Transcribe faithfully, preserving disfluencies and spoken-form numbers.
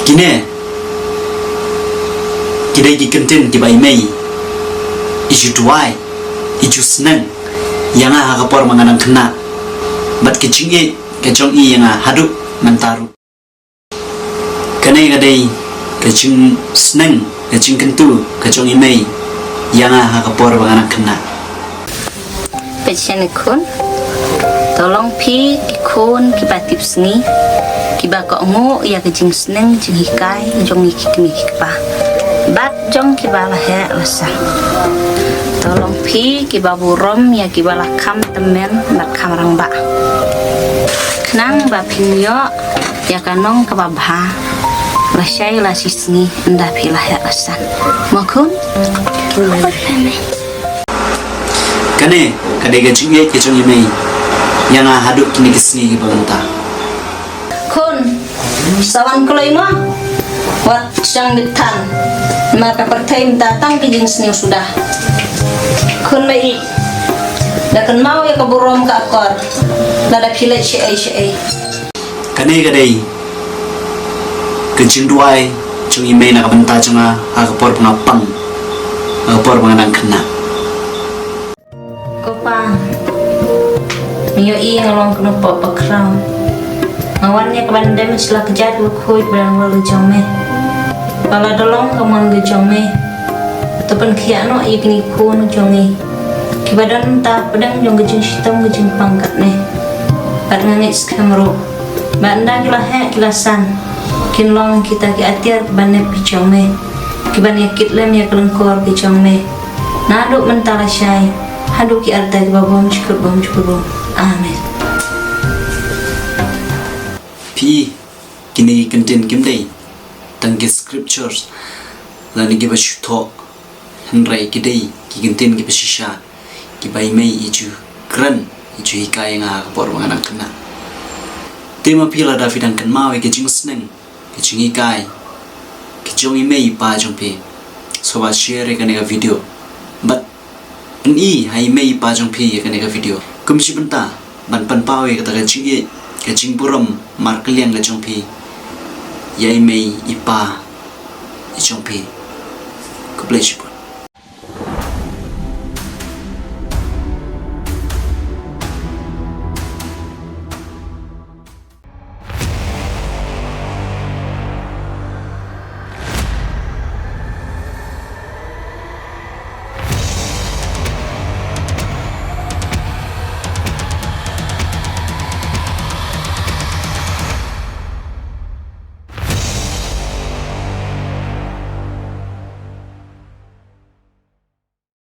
Kine ki dei ki kyntien kiba i mei i ju duwai, i ju sneng ïa nga ha ka por ba nga dang khynnah, bad ki jingïeit ka jong i ïa nga haduh mynta ruh. Kane ka dei ka jingsneng, ka jingkyntu ka jong i mei ïa nga ha ka por ba nga dang khynnah. Peit shane khun, to long phi ki khun kiba tipsngi, kiba kohnguh ïa ka jingsneng jinghikai jong ngi ki kmie ki kpa bad jong kiba la heh la san. To long phi kiba burom ïa kiba la kham tymmen bad kham rangbah, khnang ba phin ïoh ïa ka nong kaba bha lashai lashisngi ynda phi la heh la san. Mo khun? Kane ka dei ka jingïeit ka jong i mei ïa nga haduh kine ki sngi kiba mynta. Khun, sa wan kloi mo. Wat shong bit than. Namar ka pyrthei mynta tang ki jingsniew suda. Khun ba ïeit, da kynmaw ïa ka burom ka akor lada phi leit shaei shaei. Kane ka dei ka jingduwai jong i mei na ka bynta jong nga ha ka por ba nga pang, ha ka por ba nga dang khynnah. Ko Pa, me ïohi nga long kynnoh pop ba khraw. Nga wan ïa ka ban dem sha la ka jait ba khuid ba dang roi ka jong me. Ba la da long ka mon ka jong me, to pynkhiah noh ïa kine ki khun jong ngi kiba don mynta hapdeng jong ka jingshitom ka jingpang katne. Bad nga ngeit skhem ruh ba ynda ki la heh ki la san, kin long kita ki atiar kiba nep ki jong me, kiban ïa kit lem ïa ka lyngkor ki jong me naduh mynta lashai haduh ki arta kiba bym jukut bym jukut. Amen. Phi, kine ki kyntien kim dei tang ki scriptures lane kiba shu thoh, hynrei ki dei ki kyntien kiba shisha kiba i mei i ju kren, i ju hikai ïa nga ha ka por ba nga dang khynnah. Te ma phi lada phi dang kynmaw ïa ki jingsneng, ki jinghikai ki jong i mei i pa jong phi, sngewbha share ïa kane ka video bad pyni ha i mei i pa jong phi ïa kane ka video kum shi bynta ban pynpaw ïa kata ka jingïeit, ka jingburom markylliang ka jong phi ïa i mei i pa i jong phi. God bless you.